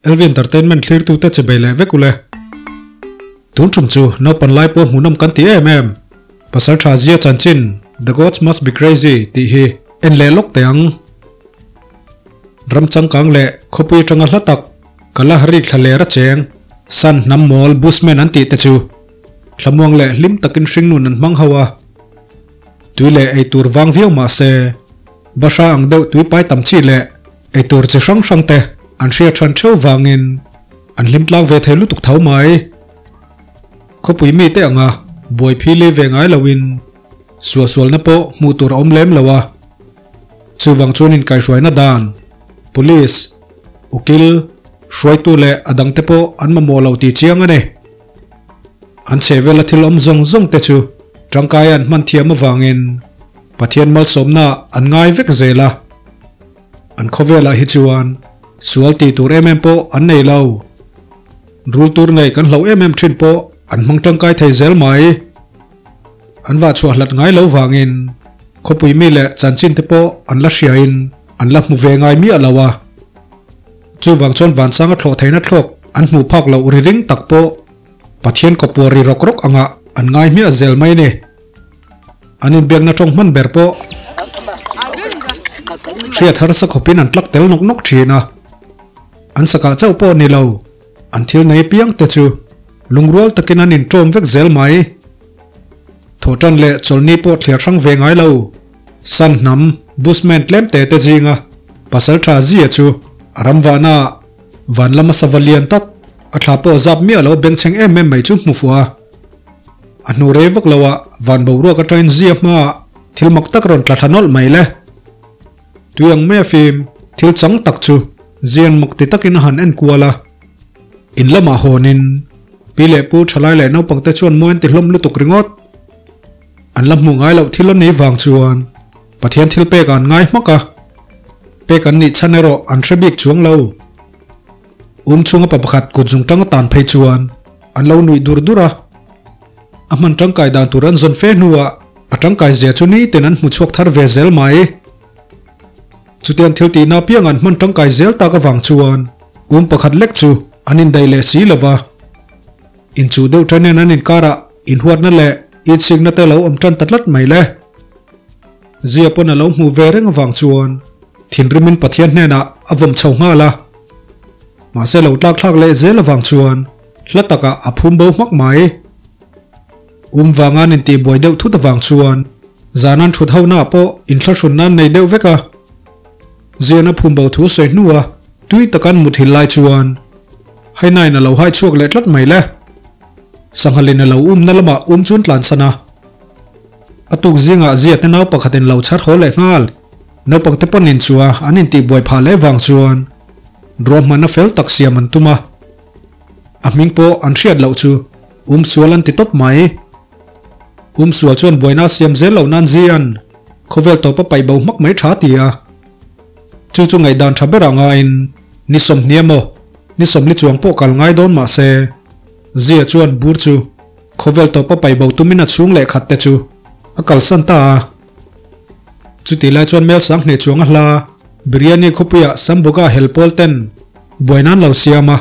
LV Entertainment thlirtute che bei leh vek ule. Tun tum chu naupan lai pawh hmuhnawm kan ti em em. Pasal tha zia chanchin The Gods Must Be Crazy tih hi en leh lawk teh ang. Ram changkang leh khawpui atanga hla tak Kalahari thla ler a cheng San hnam mawl Bushmen an tih te chu thlamuang leh hlim takin hringnun an hmang ho a. Tui leh eitur vang viau mah se bahra ang deuh tui pai tam chi leh eitur chi hrang hrang te an hriat hran theuh vangin an hlim tlang ve thei lutuk tho mai. Khawpui mite anga buai phili ve ngai loin suahsualna pawh hmuh tur a awm lem lo a. Chuvang chuan inkaihhruaina dan, Police, ukil, hruaitu leh a dangte pawh an mamawh lo tih chiang a ni. An chhehvela thil awm zawng zawng te chu tangkaia an hman thiam avangin Pathian malsawmna an ngai vek zel a. An khawvelah hi chuan sual tih tur em em pawh an nei lo. Rul tur nei kan hloh em em thin pawh an hmang tangkai thei zel mai. An vah chhuah hlat ngai lo vangin khawpui mi leh chanchin te pawh an la hriain an la hmu ve ngai miah lo a. Chuvang chuan vansanga thlawh theihna thlawk an hmuh phak loh ri ring tak pawh Pathian kawpuar ri rawk rawk anga an ngai hmiah zel mai a ni. An inbiakna tawng hman ber pawh hriat harsa khawpin an tlak tel nawk nawk thin a. An sakah chauh pawh ni lo, an thil nei piang te chu lungrual takin an inṭawm vek zel mai. Thawhṭan leh chawlhni pawh thliar hrang ve ngai lo. San hnam Bushman tlem te te zinga pasal tha Zia chu a ram vahna ah van lama sava lian tak a thla pawh zap miah lo bengchheng em em mai chu hmu fuh a. A hnu rei vak lo ah van boruak atangin Zia hmaah thil mak tak rawn tla thla nawlh mai le. Tui ang mai a fim thil chang tak chu Zian mak ti takin a han en kual a. In lamah hawnin pi leh pu thalai leh naupang te chuan mawi an ti hlawm lutuk ringawt. An la hmuh ngai loh thil a nih vang chuan Pathian thil pek an ngai hmak a, pek an nih chhan erawh an hre bik chuang lo. Um chhunga pa pakhat kut zung tang a tan phei chuan an lo nuih dur dur a. A hman tangkai dan tur an zawn fe hnuah a tangkai zia chu nitin an hmu chhuak thar ve zel mai. Chutiang thil tihna apiang an hman tangkai zel tak avang chuan um pakhat lek chu an indaih leh si lo va. Inchuh deuh ṭanin an inkarah inhuatna leh itsikna te lo awm ṭan ta tlat mai le. Zia pawn a lo hmuh ve reng avang chuan thinrimin Pathian hnenah a vawm chho nghal a. Mahse lo tlakthlak leh zel avang chuan hla takah a phum bo hmak mai. Um vanga an intihbuai deuh thut avang chuan zan an ṭhut honaah pawh inthlahrun nan nei deuh vek a. Zian a phum bo thu sawi hnua tui taka an mut hil lai chuan Hainain a lo hai chhuak leh tlat mai le. Sanghalin a lo umna lamah um chuan tlansan a. A tuk zingah Zia te nau pakhatin lo chhar haw leh nghal. Naupang te pawn inchua an intihbuai phah leh vang chuan ruahmanna fel tak siam an tum a. A hming pawh an hriat loh chu um sual an ti tawp mai. Um sual chuan buaina a siam zel loh nan Zian khawvel tawp a paih bo hmak mai tha ti a. Chu chu ngaihdan tha berah ngaiin ni sawmhnih emaw ni sawmli chuang pawh kal ngai dawn mah se, Zia chuan bur chu khawvel tawpa paih bo tumin a chhung leh khat te chu a kalsan ta a. Chutih lai chuan Mel Sanghne chuang a hla Biryani khawpuiah Samboga hel pawl ten buai nan lo siam a.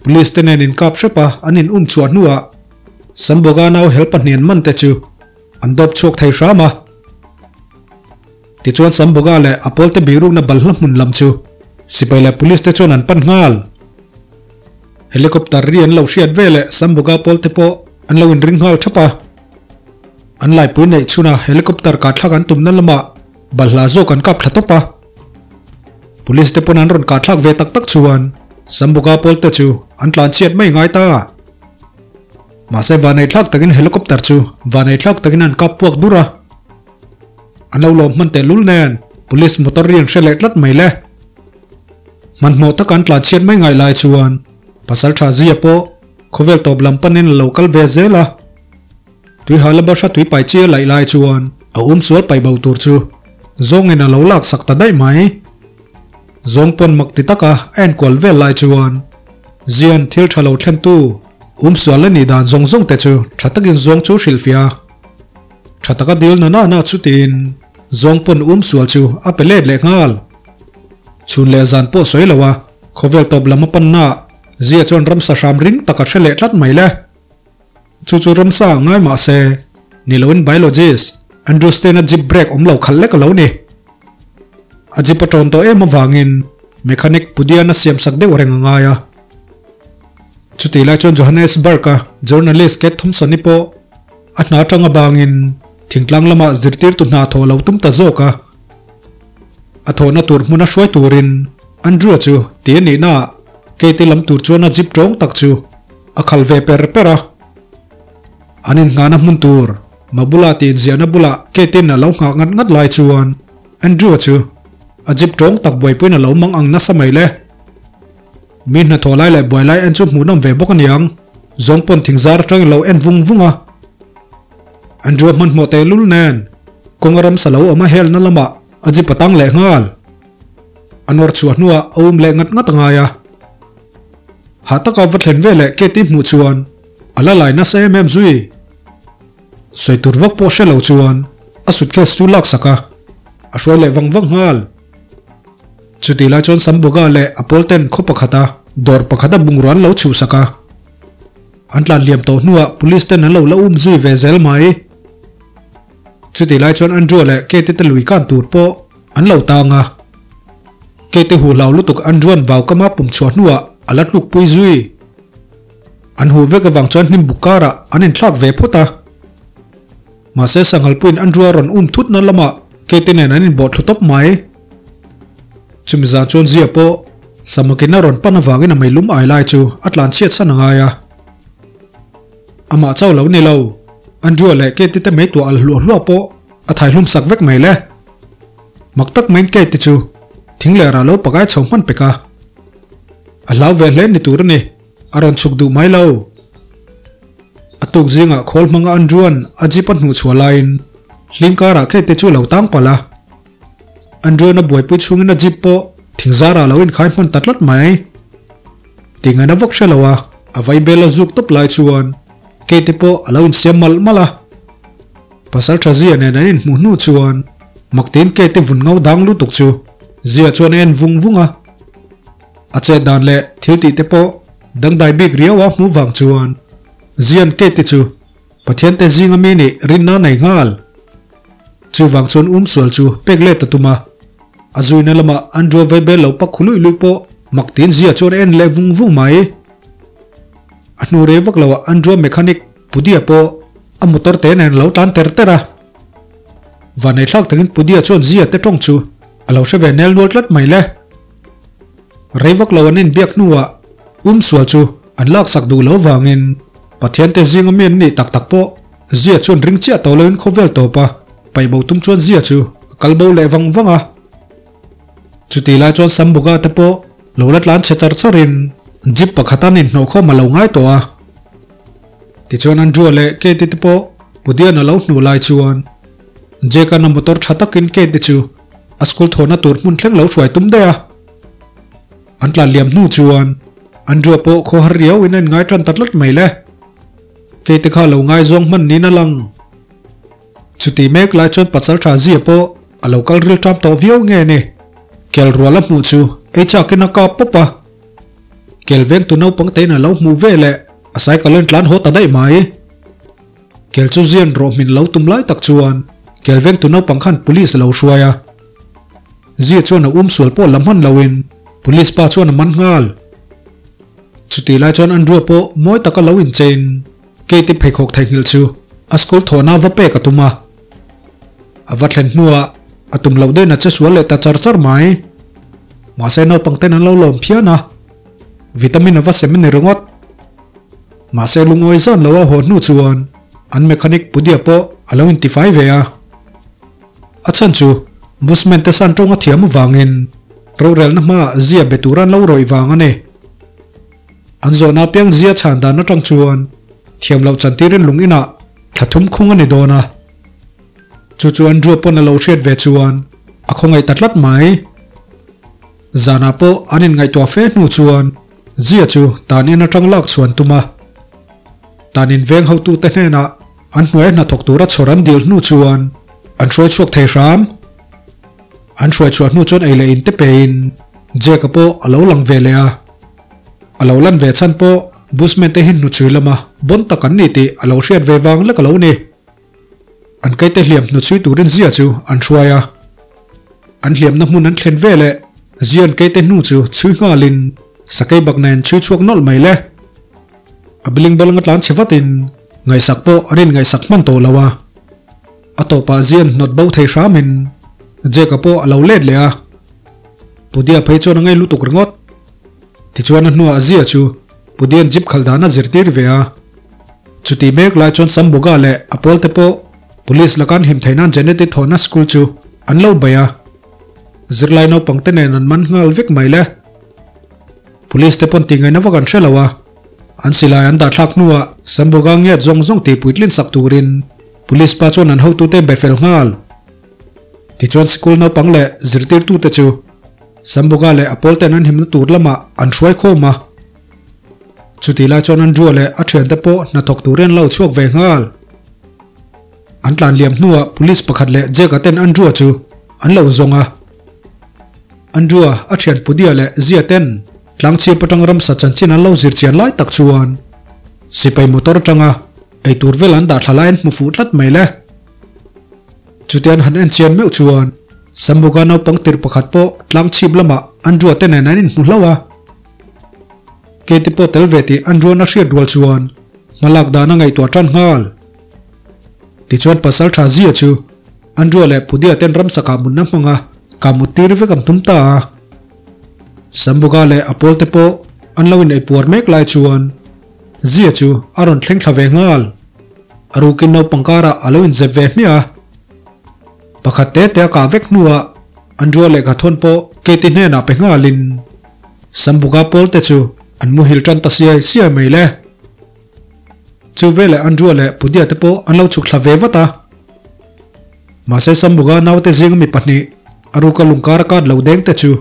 Police te nen inkap hrep a an in um chhuah hnuah Samboga nau hel pahnian man te chu an dawp chhuak thei hram a. Tichuan Samboga leh a pawlte birukna balhla hmun lam chu sipai leh police te chuan an pan nghal. Helicopter ri an lo hriat ve leh Samboga pawlte pawh an lo inring nghal thap a. An laipui neih chhuna helicopter kahthlak an tumna lamah balhla zawk an kap thla tawp a. Police te pawn an rawn kahthlak ve tak tak chuan Samboga pawlte chu an tlanchhiat mai ngai ta. Mahse vaneihthlak takin helicopter chu vaneihthlak takin an kap puak dur a. An lo lawm hman tehlul nen police motor ri an hre leh tlat mai le. Hmanhmawh taka an tlanchhiat mai ngai lai chuan pasal tha zia pawh khawvel tawp lam panin a lo kal ve zel a. Tuihala bahra tui pai chi a laih lai chuan a um sual paih bo tur chu zawngin a lo lak sak ta daih mai. Zawng pawn mak ti taka a enkual vel lai chuan Zian thil tha lo thlentu um sual a nih dan zawng zawng te chu tha takin zawng chu hrilhfiah a. Tha taka dil na na na chutin zawng pawn um sual chu a pe let leh nghal. Chhun leh zan pawh sawi lo a. Khawvel tawp lam a panna Zia chuan ramsa hram ring tak a hre leh tlat mai le. Chu chu ramsa a ngai mah se, ni loin biologist Andrew Stein-a jeep brake awm lo khalh lek a lo ni. A jeep a tawn tawh em avangin mechanic Pudian a siamsak deuh reng a ngai a. Chutih lai chuan Johannesburg-a journalist Kate Thompson-i pawh a hna atanga bangin thingtlang lamah zirtirtu hna thawh lo tum ta zawk a. A thawhna tur hmuna hruai turin Andrew-a chu ti a nihnaah Kate-i lam tur chuan a jeep tawng tak chu a khal ve per per a. An innghahna hmun tur Mabula tih inziahna bulah Kate-in a lo nghah ngat ngat lai chuan Andrew-a chu a jeep tawng tak buaipuiin a lo mang ang nasa mai le. Mi hnathawh lai leh buai lai en chu hmuhnawm ve bawk aniang, zawng pawn thingzar atangin lo en vung vung a. Andrew-a hmanhmawh tehlul nen kawnga ramsa lo awm a helna lamah a jeep a tang leh nghal. A nawr chhuah hnuah a um leh ngat ngat a ngai a. Hah taka va thlen ve leh Katie hmuh chuan a la lai nasa em em zui. Sawi tur vak pawh hre lo chuan a suitcase chu laksak a, a hruai leh vang vang nghal. Chutih lai chuan Samboga leh a pawl ten khaw pakhata dawr pakhata bungrua an lo chhuhsak a. An tlan liam tawh hnuah police ten an lo la um zui ve zel mai. Chutih lai chuan Andrew leh Kate te lui kan tur pawh an lo tang a. Kate huh hlau lutuk Andrew an vau kama pum chhuah hnuah a la tluk pui zui. An huh vek avang chuan hnim buk karah an inthlak ve phawt a. Mahse sanghal puiin Andrew a rawn um thutna lamah Kate nen an inbawh thlu tawp mai. Chumi zan chuan Zia pawh Samakin a rawn pan avangin a meilum ai lai chu a tlan chhiat san a ngai a. Amah chauh lo ni lo, Andrew leh Kate te mei tuah al hluah hluah pawh a thai hlum sak vek mai le. Mak tak maiin Kate chu thing leh rah lo pakai chho hman pek a. A hlau ve hle ni tur a ni, a rawn chhuk duh mai lo. A tuk zingah khawl hmanga Andrew-a'n a jeep a hnuhchhuah laiin hling karah Kate chu a lo tang palh a. Andrew-a'n a buaipui chhungin a jeep pawh thingzarah a lo inkhai hman ta tlat mai. Tingaina vak hre lo a, a vaibel a zuk tawp lai chuan Kate pawh a lo insiam malh malh a. Pasal tha Zia nen an inhmuh hnu chuan Maktiin Kate vun ngau dang lutuk chu Zia chuan a en vung vung a. A chet dan leh thil tih te pawh dangdai bik riau a hmuh vang chuan Zian Kate chu Pathian te zinga mi nih rinna nei nghal. Chuvang chuan um sual chu pek let a tum a. A zuina lamah Andrew vaibel lo pak khu luih luih pawh mak tiin Zia chuan a en leh vung vung mai. A hnu rei vak loah Andrew mechanic Pudia pawh a motor te nen lo tlan ter ter a. Vanei thlak takin Pudia chuan Zia te tawng chu a lo hre ve nel nual tlat mai le. Rei vak lo an inbiak hnuah um sual chu an laksak duh lo vangin Pathian te zinga mi an nih tak tak pawh Zia chuan ring chiah tawh loin khawvel tawp a, paih bo tum chuan Zia chu a kal bo leh vang vang a. Chutih lai chuan Sambuga te pawh lo la tlan chhe char charin jeep pakhat an inhnawh khawm a lo ngai tawh a. Tichuan Andrew leh Katie te pawh Pudian a lo hnuh lai chuan Jake-a'n a motor tha takin Katie chu a school thawhna tur hmun thleng lo hruai tum daih a. An tlan liam hnu chuan Andrew pawh khaw har riau in a inngai tan ta tlat mai le. Keite kha lo ngaizawng hman niin a lang. Chuti mek lai chuan pasal tha zia pawh a lo kal ril ṭam tawh viau nge ni. Kel rual a hmuh chu ei chakin a kap pawp a. Kel vengtu naupang tein a lo hmuh ve leh a cycle a intlan haw ta daih mai. Kel chu zian rawh hmin lo tum lai tak chuan kel vengtu naupang khan police a lo hruai a. Zia chuan a um sual pawh la hman loin police pa chuan a man nghal. Chutih lai chuan Andrew pawh mawi taka lo inchein Kate-i pheikhawk theihnghilh chu a school thawhna va pek a tum a. A va thlen hnuah a tum loh deuhin a che sual leh ta char char mai. Mahse naupang ten an lo lawm phian a, vitamin a va sem a ni ringawt. Mahse lungawi zan lo a haw hnu chuan an mechanic Pudia pawh a lo intifai ve a. A chhan chu Bushman te san tawng a thiam avangin rorelna hmaah zia be tur an lo rawih vang a ni. An zawhna piang zia chhan dan atang chuan thiam loh chantirin lung inah thla thum khung a ni dawn a. Chu chu Andrew pawn a lo hriat ve chuan a khawngaih ta tlat mai. Zanah pawh an inngaihtuah fe hnu chuan zia chu tan in atang lak chhuan tum a. Tan in veng hotute hnenah an hnuai hnathawk tura chhawr an dil hnu chuan an hruai chhuak thei hram. An hruai chhuah hnu chuan ei leh in te pein. Jake-a pawh a lo lang ve leh a. A lo lan ve chhan pawh Bushman te hi hnuchhui lama bawn tak an ni tih a lo hriat ve vang lek a lo ni. An keite hliam hnuchhui turin Zia chu an hruai a. An hliamna hmun an thlen ve leh Zia'n keite hnu chu chhui nghalin sakei bak nen chhui chhuak nawlh mai le. A biling bawlng a tlan chhe vatin ngaihsak pawh an inngaihsak hman tawh lo a. A tawpah Zia'n hnawt bo thei hramin Jake-a pawh a lo let leh a. Pudia phei chuan a ngei lutuk ringawt. Tichuan a hnuah Zia chu Pudia'n jeep khalh dan a zirtir ve a. Chutih mek lai chuan Sambuga leh a pawlte pawh Police laka an him theih nan Janet-i thawhna school chu an lo bei a. Zirlai naupang te nen an man nghal vek mai le. Police te pawn tih ngaihna vak an hre lo a, an silai an dah thlak hnuah Sambuga ngiat zawng zawng tih puitlin sak turin Police pa chuan an hotute be fel nghal. Tichuan school naupang leh zirtirtute chu Sambuga leh a pawlten an himna tur lamah an hruai khawm a. Chutih lai chuan Andrew leh a thiante pawh hnathawk turin an lo chhuak ve nghal. An tlan liam hnuah police pakhat leh Jack-a ten Andrew-a chu an lo zawng a. Andrew-a a thian Pudia leh Zia ten tlangchhip atang ramsa chanchin an lo zir chian lai tak chuan sipai motor atanga eitur vel an dah thla lai an hmu fuh tlat mai le. Chutia an han en chian meuh chuan Sambuga naupang tirh pakhat pawh tlangchhip lamah Andrew-a te nen an inhmu hlauh a. Kate pawh tel ve tih Andrew-a'n a hriat rual chuan hmalak dan a ngaihtuah tan nghal. Tichuan pasal tha Zia chu Andrew leh Pudia ten ramsa kahmutna hmanga kahmut tir vek an tum ta a. Sambuga leh a pawlte pawh an lo in eipuar mek lai chuan Zia chu a rawn thleng thla ve nghal. A rukin naupang karah a lo inzep ve hmiah a. Pakhat te te a kah vek hnuah Andrew lehkha thawn pawh Kate hnenah pe nghalin Sambuga pawlte chu an muhil tan ta siai siai mai le. Chu veleh Andrew leh Pudia te pawh an lo chhuk thla ve vat a. Mahse Sambuga naute zinga mi pahnih a ruka lungkar a kat lo deng te chu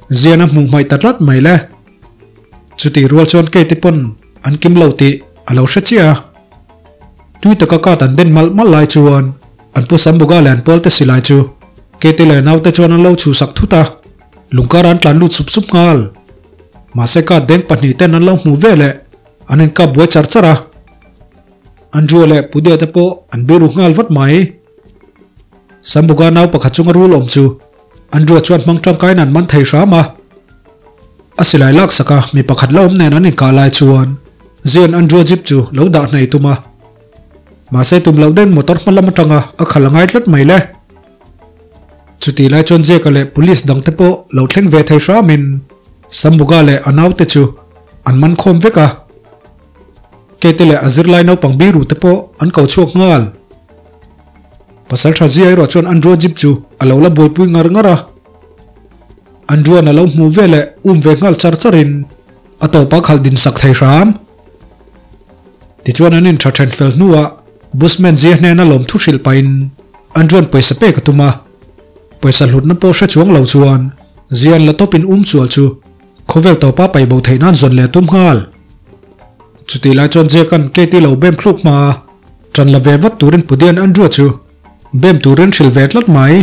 Zian a hmuh hmaih ta tlat mai le. Chutih rual chuan Kate pawn an kim lo tih a lo hre chiah a. Tui taka kat an den malh malh lai chuan an pu Sambuga leh an pawlte silai chu Kate leh naute chuan an lo chhuhsak thut a. Lungkar an tlan lut sup sup nghal. Mahse kat deng pahnih ten an lo hmuh veleh An inkap buai char char a, Andrew leh Pudia te pawh an biru nghal vat mai. Sambuga nau pakhat chunga rul awm chu Andrew chuan hmang tangkaiin an man thei hram a. A silai laksak a mi pakhat la awm nen an inkah lai chuan Zion Andrew jeep chu lo dah hnai tum a. Mahse tum loh den motor hma lam atanga a khal a ngai tlat mai le. Chutih lai chuan Jake-a leh police dangte pawh lo thleng ve thei hramin Sambuga leh a naute chu an man khawm vek a. Kate leh a zirlai naupang biru te pawh an ko chhuak nghal. Pasal tha zia erawh chuan Andrew jeep chu a lo la buaipui ngar ngar a. Andrew-a'n a lo hmuh ve leh um ve nghal char charin a tawpah khalh din sak thei hram. Tichuan an intha then fel hnuah Bushman zia hnena lawmthu hrilh pahin Andrew-a'n pawisa pek a tum a. Pawisa hlutna pawh hre chuang lo chuan Zia'n la tawpin um chual chu Khawvel tawpa paih bo theih nan zawn leh a tum nghal. Chutih lai chuan Jack-a'n Kate-i lo bem thluk hma a, ṭan la ve vat turin Pudia'n Andrew-a chu bem turin hrilh ve tlat mai.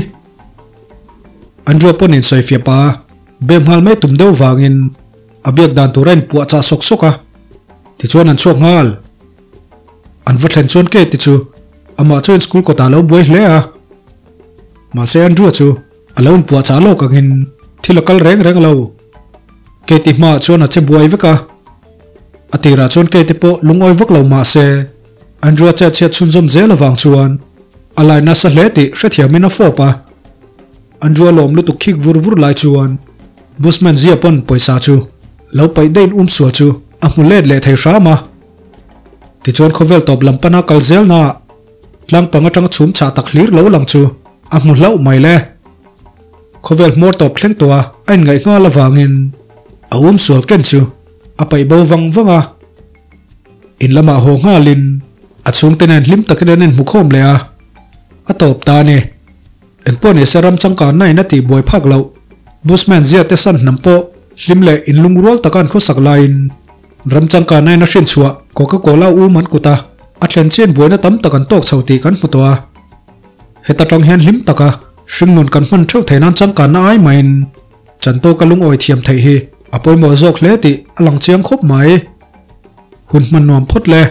Andrew-a pawn insawifiah pah a, bem nghal mai tum deuh vangin a biak dan tur a inpuah chah sawk sawk a, tichuan an chhuak nghal. An va thlen chuan Kate-i chu amah chuan school kawtah a lo buai hle a, mahse Andrew-a chu A lo inpuah chah lawk angin thil a kal reng reng lo. Kate hmaah chuan a che buai vek a. A tirah chuan Kate pawh lungawi vak lo mah se, Andrew-a chet chhiat chhunzawm zel avang chuan a lai nasa hle tih hrethiamin a fawp a. Andrew-a lawm lutuk khik vur vur lai chuan Bushman zia pawn pawisa chu lo paih daih in um sual chu a hmu let leh thei hram a. Tichuan khawvel tawp lam pana kal zelnaah Tlang pang atanga chhum chah tak hlir lo lang chu a hmu hlauh mai le. Khawvel hmawr tawp thleng tawh a a inngaih nghal avangin a um sual ken chu a paih bo vang vang a. In lamah haw nghalin a chhungte nen hlim takin an inhmu khawm leh a, a tawp ta a ni. Engpawh nise ram changkanna in a tih buai phak loh Bushman zia te san hnam pawh hlim leh inlungrual taka an khawsak laiin ram changkanna in a hrinchhuah Coca-Cola um an kut a, a thlen chian buaina tam tak an tawk chho tih kan hmu tawh a. Heta tang hian hlim taka hringnun kan hman theuh theih nan changkanna ai maiin. Chantawka lungawi thiam theih hi a pawimawh zawk hle tih a lang chiang khawp mai. Hun hman nuam phawt le.